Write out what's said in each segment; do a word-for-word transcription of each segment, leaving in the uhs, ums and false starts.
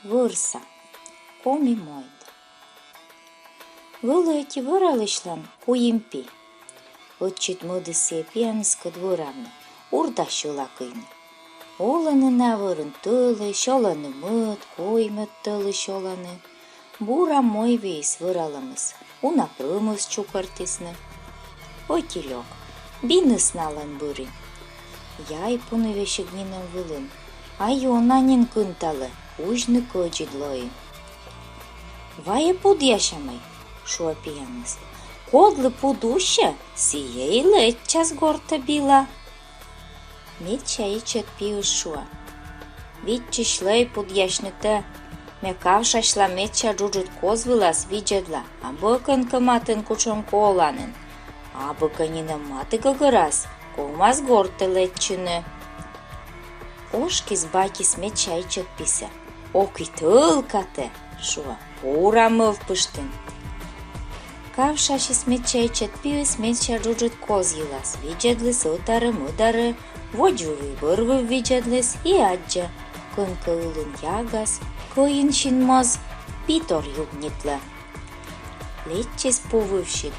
Вӧрса. Коми мойд. Вӧлі ӧти вӧралысьлӧн куим пи. Ӧтчыд мӧдіс сійӧ пияныскӧд вӧравны, ур да сьӧла кыйны. Олӧны на вӧрын тӧлысь, олӧны мӧд, коймӧд тӧлысь олӧны. Бура мойвиис вӧралӧмыс, уна прӧмыс чукӧртісны. Ӧти лёк, биыс налӧн быри. Яй пуны весиг нинӧм вылын, а ёна нин кынталӧ, узьны кӧдзыд лои. Вайӧ пудъясямӧй, шуӧ пияныс. Кодлы пуд усьӧ, сійӧ и лэччас гортӧ била. Медся ичӧт пиыс шуӧ: виччысьлӧй пудъясьны тэ, ме кавшасьла медся джуджыд коз вылас видзӧдла, абу кӧнкӧ матын кутшӧмкӧ оланін. Абу кӧ нинӧм маты гӧгӧрас, ковмас гортӧ лэччыны. Ошкис батьыс медся ичӧт писӧ. Ок и тӧлка тэ, шуӧ, бура мӧвпыштін. Кавшасис медся ичӧт пиыс медся джуджыд коз йылас, видзӧдліс ӧтарӧ-мӧдарӧ, водзвыв и бӧрвыв видзӧдліс и аддзӧ: кӧнкӧ ылын ягас, кӧин син моз, битор югнитлӧ. Лэччис пу вывсьыд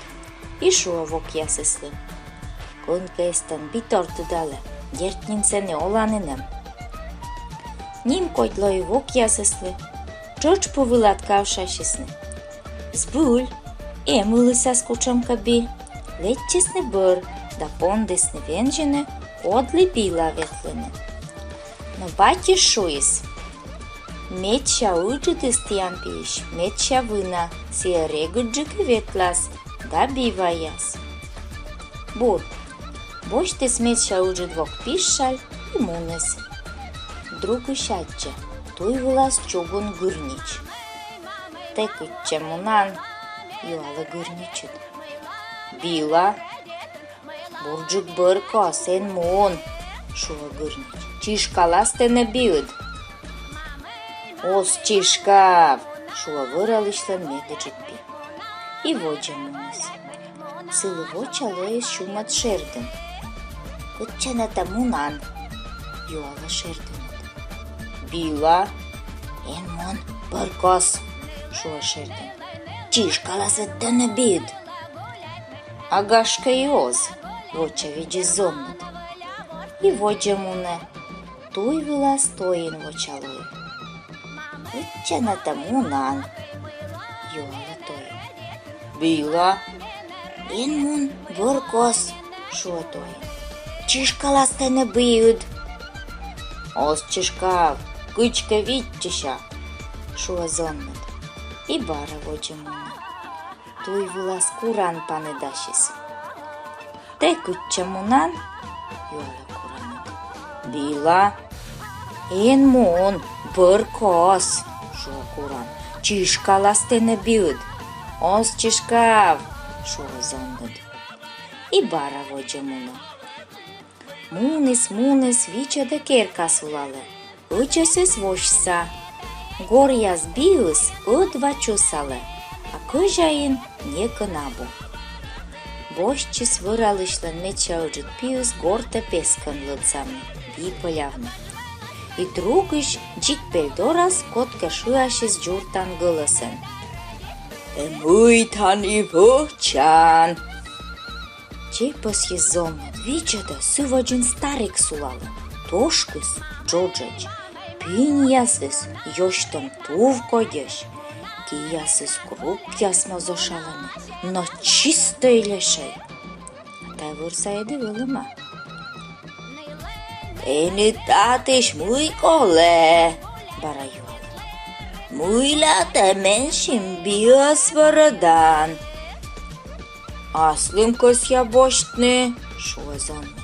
и шуӧ вокъясыслы: кӧнкӧ эстӧн битор тыдалӧ, дерт нин, сэні оланін эм. Нимкодь лои вокъясыслы, тшӧтш пу вылад кавшасисны. Збыль, эм ылысас кутшӧмкӧ би. Лэччисны бӧр да пондісны вензьыны, кодлы била ветлыны. Но батьыс шуис: медся ыджыдыс тіян пиысь медся вына, сійӧ регыдджык и ветлас да би ваяс. Бур. Босьтіс медся ыджыд вок пищаль и муніс. Другысь аддзӧ: туй вылас чугун гырнич. Тэ кытчӧ мунан? — юалӧ гырничыд. — Била. — Бурджык бӧр кос, эн мун, — шуӧ гырнич. — Чишкалас тэнӧ биыд. — Оз чишкав, — шуӧ вӧралысьлӧн медыджыд пи. И водзӧ муніс. Сылы воча лоис сюмӧд шердын. — Кытчӧ нӧ тэ мунан? — юалӧ шердыныд. — Била. — Эн мун, бӧр кос, — шуӧ шердын. — Чишкалас ӧд тэнӧ биыд. — А гашкӧ и оз, — вочавидзис зонмыд. И водзӧ мунӧ. Туй вылас тоин воча лои. — Кытчӧ нӧ тэ мунан? — юалӧ тоин. — Била. — Эн мун, бӧр кос, — шуӧ тоин. — Чишкалас тэнӧ биыд. — Оз чишкав, кыдзкӧ виччыся, — шуӧ зонмыд. И бара водзӧ мунӧ. Туй вылас куран паныдасис. — Тэ кытчӧ мунан? — юалӧ кураныд. — Била. — Эн мун, бӧр кос, — шуӧ куран. — Чишкалас тэнӧ биыд. — Оз чишкав, — шуӧ зонмыд. И бара водзӧ мунӧ. Муніс, муніс, видзӧдӧ, керка сулалӧ. Ӧдзӧсыс восьса. Горъяс биыс ӧдва чусалӧ, а кӧзяин некӧн абу. Босьтчис вӧралысьлӧн медся ыджыд пиыс гортӧ пескӧн лӧдсавны, би пӧлявны. И другысь дзик пель дорас кодкӧ шыасис дзуртан гӧлӧсӧн: — Тэ мый тані вӧчан? Чепӧсйис зонмыд, видзӧдӧ, сы водзын старик сулалӧ. Тошкыс джоджӧдз, пиньясыс ёсьтӧм тув кодьӧсь, киясыс крукъяс моз ӧшалӧны, но чистӧй лешӧй. Тайӧ вӧрса ӧд и вӧлӧма. — Тэныд татысь мый колӧ? — бара юалӧ. — Мыйла тэ менсьым биӧс вӧрӧдан? — Аслым кӧсъя босьтны, — шуӧ зонмыд.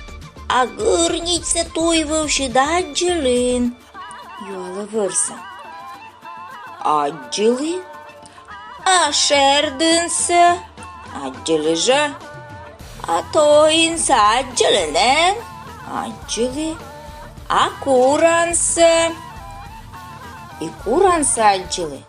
— А гырничсӧ туй вывсьыд аддзылін? — юалӧ вӧрса. — Аддзылі. — А шердынсӧ? — Аддзылі жӧ. — А тоинсӧ аддзылін эн? — Аддзылі. — А курансӧ? — И курансӧ аддзылі.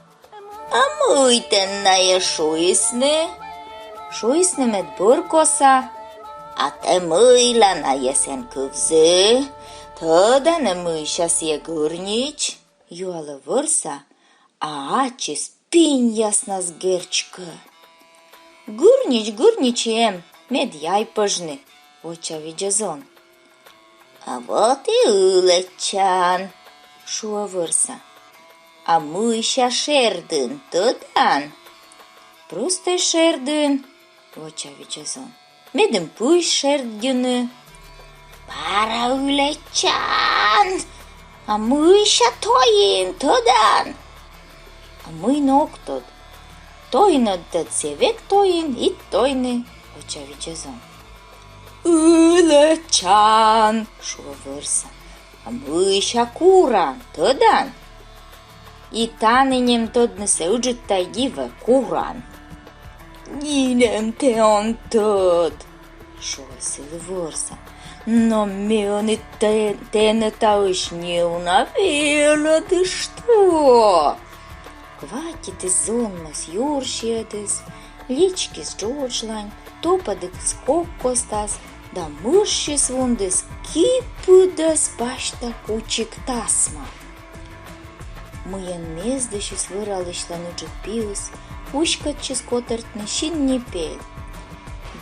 — А мый тэн найӧ шуисны? — Шуисны, мед бӧр коса. — А тэ мыйла найӧс эн кывзы? Тӧдан-ӧ, мыйся сійӧ гырнич? юалӧ вӧрса, а ачыс пиньяснас герчкӧ. Гырнич, гырнич эм, мед яй пӧжны, вочавидзӧ зон. А вот и ылӧдчан, шуӧ вӧрса. А мыйся шердын, тӧдан? Простӧй шердын, вочавидзӧ зон. Медым пызь шердйыны. Бара ылӧдчан. А мыйся тойын, тӧдан? А мый нӧ ог тӧд? Тойын ӧд тӧд, сійӧ век тойын, ит тойны, вочавидзӧ зон. Ылӧдчан, шуӧ вӧрса. А мыйся куран, тӧдан? И тані нем тӧднысӧ ыджыд тай дивӧ, куран. Нинӧм тэ он тӧд, шуӧ сылы вӧрса. Но ме ӧні тэ-, тэнӧ таысь неуна велӧдышто. Кватитіс зонмӧс юр сиӧдыс, личкис джоджлань, топӧдіс кок костас да мышсьыс вундіс кипыдӧс пасьта кучик тасма. Мыйӧн мездысис вӧралысьлӧн ыджыд пиыс, уськӧдчис котӧртны син ни пель.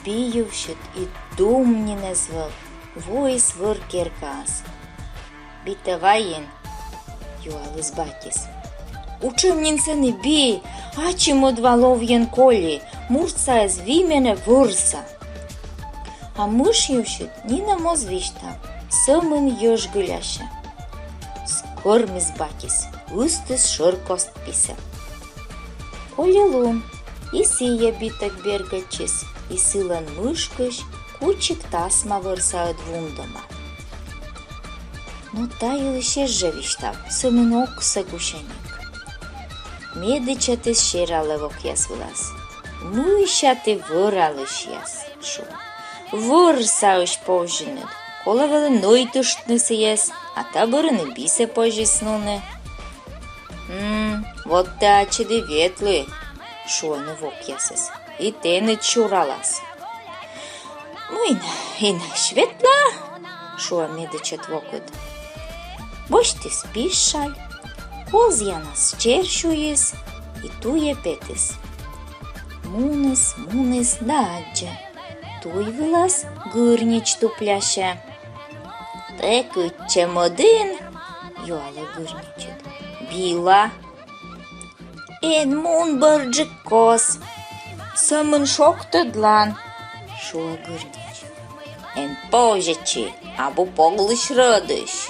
Би йывсьыд и дум нин эз вӧв, воис вӧр керкаас. Битӧ вайин? Юаліс батьыс. Кутшӧм нин сэні би, ачым ӧдва ловйӧн коли, муртса эз ви менӧ вӧрса. А мыш йывсьыд нинӧм оз висьтав, сӧмын йӧжгылясьӧ. Скӧрмис батьыс, ыстіс шӧр кост писӧ. Коли лун, и сійӧ битӧг бергӧдчис, и сылӧн мышкысь кучик тасма вӧрсаыд вундӧма. Но та йылысь эз жӧ висьтав, сӧмын оксӧ гусьӧник. Медічӧтыс сералӧ вокъяс вылас. Мыйся ті, вӧралысьяс, шуӧ. Вӧрсаысь повзинныд, колӧ вӧлі нӧйтыштны сійӧс, а та бӧрын и бисӧ позис нуны. М, вот тэ ачыд и ветлы, шуӧны вокъясыс, и тэныд сюралас. Мый нӧ, инӧсь ветла, шуӧ медічӧт вокыд. Босьтіс пиысь шаль, козъянас чер сюйис и туйӧ петіс. Муніс, муніс да аддзӧ. Туй вылас гырнич туплясьӧ. Тэ кытчӧ мӧдін? Юалӧ гырничыд. Била. Эн мун бӧрджык кос. Сӧмын шог тӧдлан, шуӧ гырнич. Эн повзьӧдчы, абу поглысь рӧдысь.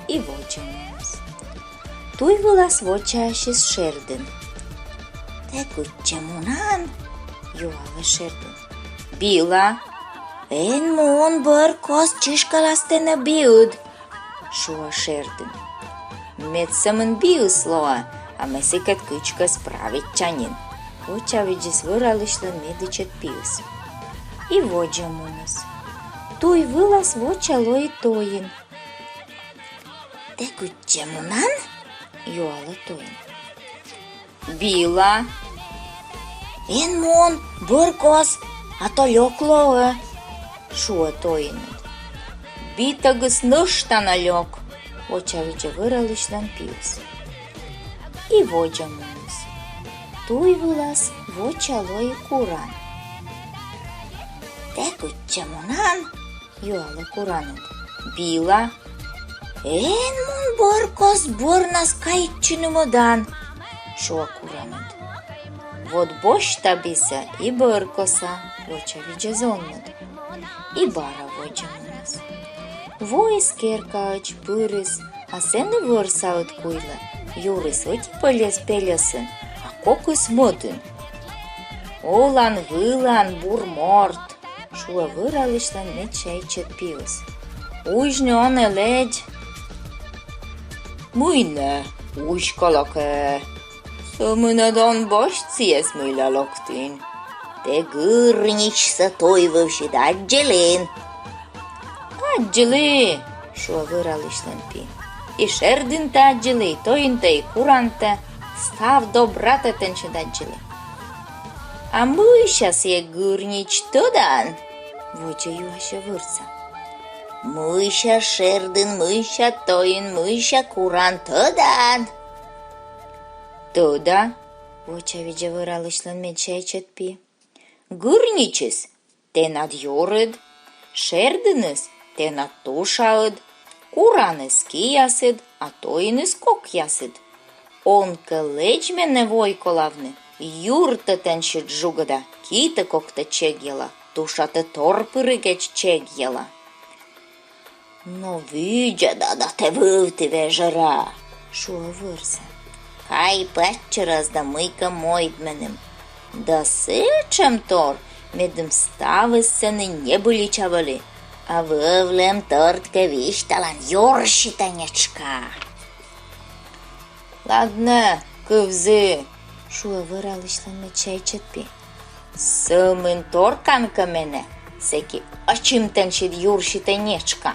И водзӧ муніс. Туй вылас вочаасис шердын. Тэ кытчӧ мунан? Юалӧ шердын. Била. Эн мун бӧр кос, чышкалас тэнӧ биыд, шуӧ шердын. Мед сӧмын биыс лоӧ, а ме сыкӧд кыдзкӧ справитча нин, вочавидзис вӧралысьлӧн медічӧт пиыс. И водзӧ муніс. Туй вылас воча лои тойын. Тэ кытчӧ мунан? Юалӧ тойын. Била. Эн мун бӧр кос, а то лёк лоӧ, шуӧ тойыныд. Битӧгыс нӧшта на лёк, вочавидзӧ вӧралысьлӧн пиыс. И водзӧ муніс. Туй вылас воча лои куран. Тэ кытчӧ мунан? Юалӧ кураныд. Била. Эн мун бӧр кос, бӧрнас каитчыны мӧдан, шуӧ кураныд. Вот босьта бисӧ и бӧр коса, вочавидзӧ зонмыд. И бара водзӧ муніс. Воис керкаӧдз, пырис, а сэні вӧрсаыд куйлӧ. Юрыс ӧти пельӧс пельӧсын, а кокыс мӧдын. Олан-вылан, бур морт, шуӧ вӧралысьлӧн медся ичӧт пиыс. Узьны онӧ лэдз. Мый нӧ, узь, колӧкӧ. Сӧмын ӧд он босьт сійӧс, мыйла локтін. Тэ гырничсӧ туй вывсьыд аддзылін? Аддзылі, шуӧ вӧралысьлӧн пи. И шердынтӧ аддзылі, и тойынтӧ, и курантӧ, став добратӧ тэнсьыд аддзылі. А мыйся сійӧ гырнич, тӧдан? Водзӧ юасьӧ вӧрса. Мыйся шердын, мыйся тойын, мыйся куран, тӧдан? Тӧда, вочавидзӧ вӧралысьлӧн медся ичӧт пи. Гырничыс тэнад ёрыд, шердыныс тэнад тушаыд, кураныс киясыд, а тойыныс кокъясыд. Он кӧ лэдз менӧ вой колавны, юртӧ тэнсьыд жугӧда, китӧ-коктӧ чегйӧла, тушатӧ тор пырыгӧдз чегйӧла. Но видзӧда да тэ вывті вежӧра, шуӧ вӧрса. Кай паччӧрас да мыйкӧ мойд меным. Да сэтшӧм тор, медым ставыс сэні небылича вӧлі, а вӧвлӧм торт кӧ висьталан, юрситӧ нетшка. Ладнӧ, кывзы, шуӧ вӧралысьлӧн медся ичӧт пи. Сӧмын торкан кӧ менӧ, сэки ачым тэнсьыд юрситӧ нетшка.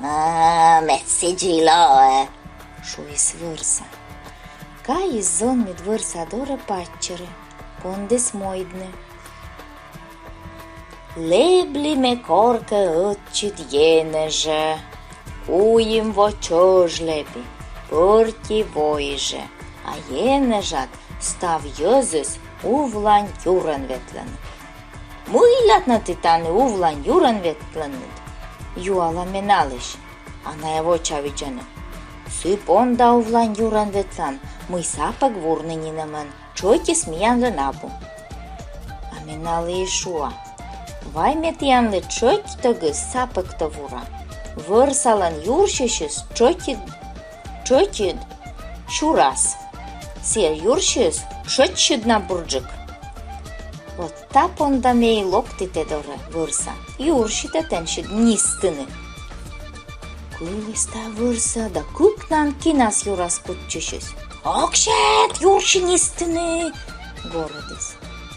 А, мед сідзи и лоӧ, шуис вӧрса. Кайис зонмыд вӧрса дорӧ паччӧрӧ, пондіс мойдны. Лэбли ме коркӧ ӧтчыд енэжӧ. Куим во чӧж лэби, пӧрти вой жӧ, а енэжад став йӧзыс увлань юрӧн ветлӧны. Мыйла нӧ ті тані увлань юрӧн ветланныд? Юала ме налысь. А найӧ вочавидзӧны. Сы понда увлань юрӧн ветлам, мый сапӧг вурны нинӧмӧн, тшӧтьыс миянлӧн абу. А ме налы и шуа: вай ме тіянлы тшӧтьтӧгыс сапӧгтӧ вура. Вӧрсалӧн юрсьысьыс тшӧтьыд, тшӧтьыд сюрас. Сійӧ юрсьыс тшӧтьыд на бурджык. Вот та понда ме и локті тэ дорӧ, вӧрса, юрситӧ тэнсьыд нистыны. Кыліс тайӧ вӧрса да кыкнан кинас юрас кутчысис. Ог сет юрси нистыны! Горӧдіс.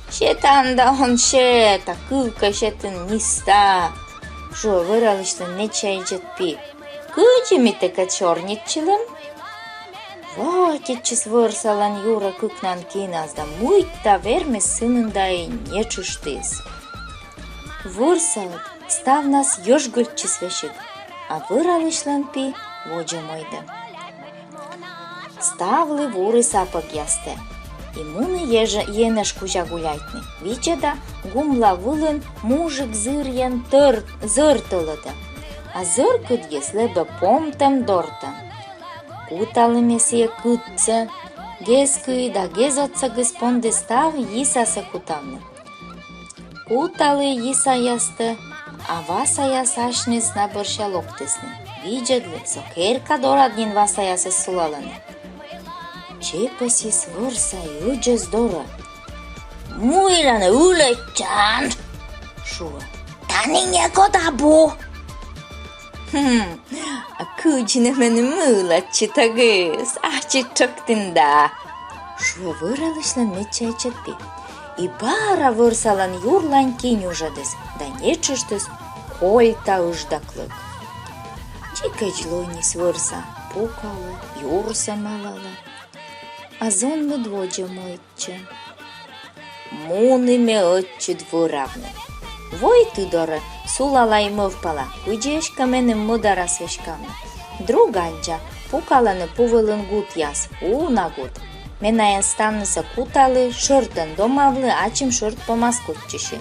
Сетан да он сет, а кыв кӧ сетын, ниста, шуӧ вӧралысьлӧн медся ичӧт пи. Кыдзи ми тэкӧд сёрнитчылім? Ватитчис вӧрсалӧн юрӧ кыкнан кинас да мыйта вермис сы мында и нетшыштіс. Вӧрса ӧд ставнас йӧжгыльтчис весиг, а вӧралысьлӧн пи водзӧ мойдӧ. Ставлы вурі сапӧгъястӧ. И муні ежӧ-, енэж кузя гуляйтны. Видзӧда, гумла вылын мужик зырйӧн тӧр-, зӧр тӧлӧдӧ. А зӧркыдйыс лэбӧ помтӧм-дортӧм. Куталі ме сійӧ кытсӧ, гез кыи да гез отсӧгыс понді став йисасӧ кутавны. Куталі йисаястӧ, а васаяс асьныс на бӧрся локтісны. Видзӧдлі, со керка дорад нин васаясыс сулалӧны. Чепӧсйис вӧрса и ӧдзӧс дорӧ. Мыйла нӧ ылӧдчан? Шуӧ. Тані некод абу. Хм, а кыдзи нӧ меным ылӧдчытӧгыс, ачыд тшӧктін да, шуӧ вӧралысьлӧн медся ичӧт пи. И бара вӧрсалӧн юрлань кинь уджӧдіс да нетшыштіс кольта ыждаклӧг. Дзикӧдз лӧнис вӧрса, пукалӧ, юрсӧ малалӧ. А зонмыд водзӧ мойдчӧ. Муні ме ӧтчыд вӧравны. Войті дорӧ, сулала и мӧвпала, кыдзи эськӧ меным мӧдарас веськавны. Друг аддза, пукалӧны пу вылын гутъяс, уна гут. Ме найӧс ставнысӧ куталі, шӧртӧн домавлі, ачым шӧрт помас кутчыси.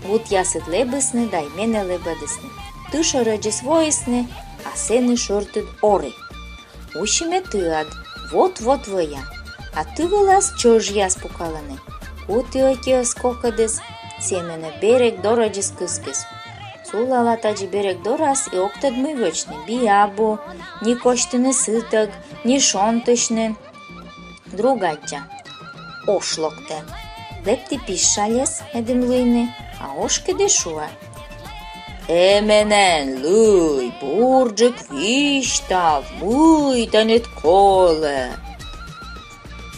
Гутъясыд лэбисны да и менӧ лэбӧдісны. Ты шӧрӧдзыс воисны, а сэні шӧртыд ори. Уси ме тыад, вот-вот вӧя. А ты вылас чӧжъяс пукалӧны. Куті ӧтиӧс кокӧдыс, сійӧ менӧ берег дорӧдзыс кыскис. Сулала тадзи берег дорас и ог тӧд, мый вӧчны: би абу, ни косьтыны сытӧг, ни шонтысьны. Друг аддза: ош локтӧ. Лэпті пищальӧс, медым лыйны, а ошкыд и шуӧ: Тэ менӧн лый, бурджык висьтав, мый тэныд колӧ.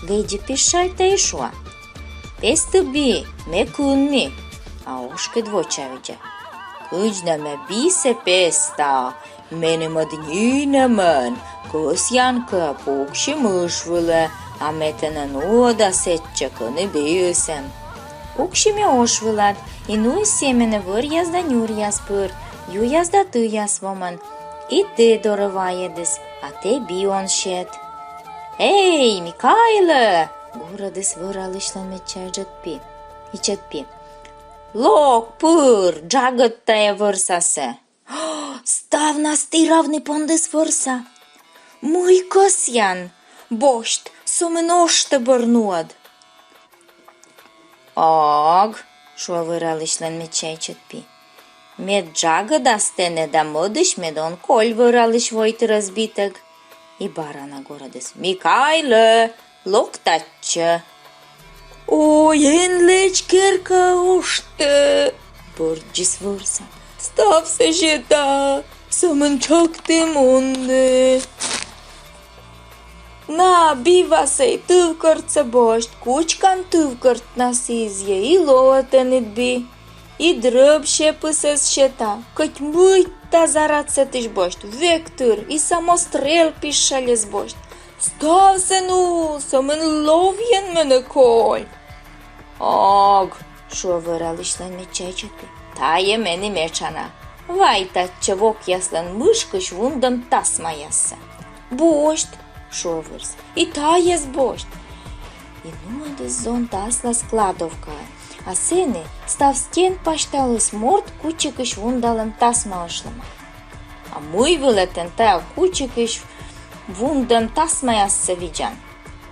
Лэдзи пищальтӧ и шуа: Песті би, ме кынми. А ошкыд вочавидзӧ: Кыдз нӧ ме бисӧ песта, меным ӧд нинӧмӧн. Кӧсъян кӧ, пуксьы мыш вылӧ, а ме тэнӧ нуӧда сэтчӧ, кӧні биыс эм. Пуксьы ме ош вылад, и нуис сійӧ менӧ вӧръяс да нюръяс пыр. юяс да тыяс вомӧн, и тэ дорӧ вайӧдіс, а тэ би он сет. «Эй, Микайлӧ! — горӧдіс вӧралысьлӧн медся ичӧт пи. — Лок пыр, джагӧд тайӧ вӧрсасӧ!» Ставнас тіравны пондіс вӧрса. «Мый кӧсъян, босьт, сӧмын ошкӧ бӧр нуӧд». «Ог, — шуӧ вӧралысьлӧн медся ичӧт пи. — Мед джагӧдас тэнӧ да мӧдысь мед он коль вӧралысь войтырӧс битӧг». И бара на горӧдіс: «Микайлӧ, лок татчӧ!» «Ой, эн лэдз керка ошкӧ! — бӧрддзис вӧрса. — Ставсӧ сета, сӧмын тшӧкты мунны». «На, би васӧй, тывкӧртсӧ босьт, кучкан тывкӧртнас изйӧ, и лоӧ тэныд би. И дрӧб сепысӧс сета, кӧть мыйта заряд сэтысь босьт, век тыр, и самострел пищальӧс босьт. Ставсӧ ну, сӧмын ловйӧн менӧ коль». «Ог, — шуӧ вӧралысьлӧн медся ичӧт пи, — тайӧ меным этша на. Вай татчӧ вокъяслӧн мышкысь вундӧм тасмаяссӧ». «Босьт, — шуӧ вӧрса, — и тайӧс босьт». И нуӧдіс зонтӧ аслас кладовкаӧ. А сэні став стен пасьталіс морт кучикысь вундалӧм тасма ӧшлӧма. «А мый вылӧ тэ тайӧ кучикысь вундӧм тасмаяссӧ видзан?»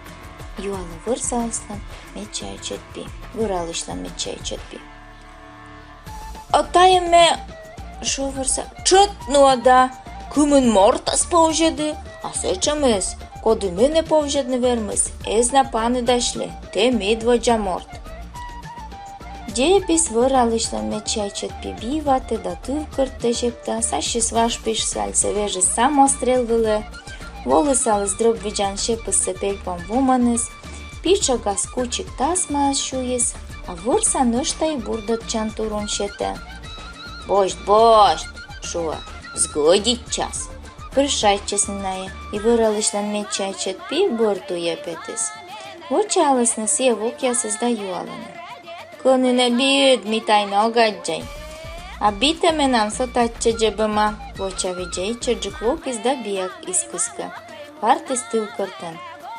— юалӧ вӧрсалыслӧн медся ичӧт пи, вӧралысьлӧн медся ичӧт пи. «А тайӧ ме, — шуӧ вӧрса, — тшӧт нуӧда, кымын мортӧс повзьӧді, а сэтшӧмыс, коді менӧ повзьӧдны вермис, эз на паныдасьлы, тэ медводдза морт». Дзебис вӧралысьлӧн медся ичӧт пи би ватӧ да тывкӧрттӧ зептас, ассьыс важ пищальсӧ вежис самострел вылӧ, волысаліс дрӧб видзан сепыссӧ пельпом вомӧныс, питшӧгас кучик тасмаӧс сюйис, а вӧрса нӧшта и бурдӧдчан турун сетӧ. «Босьт, босьт, — шуӧ, — сгӧдитчас». Прӧщайтчисны найӧ, и вӧралысьлӧн медся ичӧт пи бӧр туйӧ петіс. Вочаалісны сійӧ вокъясыс да юалӧны: «Кӧні нӧ биыд, ми тай ног аддзӧй?» «А битӧ менам со татчӧ дзебӧма», — вочавидзӧ ичӧтджык вокыс да биӧкыс кыскӧ. Вартіс тывкӧртӧн.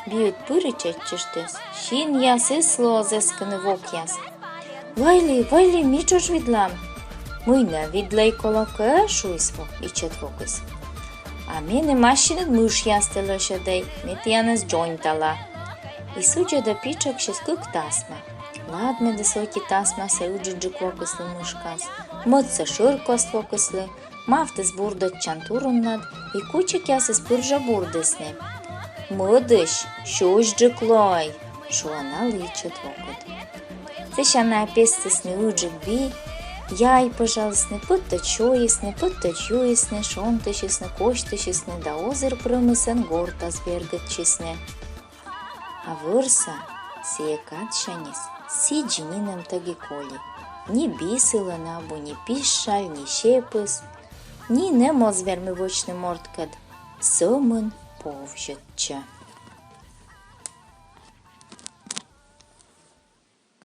Биыд пыр и чеччыштіс. Синъясыс лоӧ эскыны вокъяс. «Вайлы, вайлы, ми тшӧтш видлам». «Мый нӧ видлӧй, колӧкӧ, — шуис вок, ичӧт вокыс. — А меным ассьыныд мышъястӧ лӧсьӧдӧй, ме тіянӧс дзоньтала». И судзӧдӧ питшӧгсьыс кык тасма. Ладмӧдіс ӧти тасмасӧ ыджыдджык вокыслы мышкас, мӧдсӧ шӧркост вокыслы, мавтіс бурдӧдчан туруннад, и кучикъясыс пыр жӧ бурдісны. «Мӧдысь сюсьджык лоӧй», — шуӧ налы ичӧт вокыд. Сэсся найӧ пестісны ыджыд би, яй пӧжалісны, пӧттӧдз сёйисны, пӧттӧдз юисны, шонтысисны, косьтысисны да озыр прӧмысӧн гортас бергӧдчисны. А вӧрса сійӧ кадсяньыс сідзи нинӧмтӧг и коли. Ни би сылӧн абу, ни пищаль, ни сепыс, нинӧм оз вермы вӧчны морткӧд, сӧмын повзьӧдчӧ.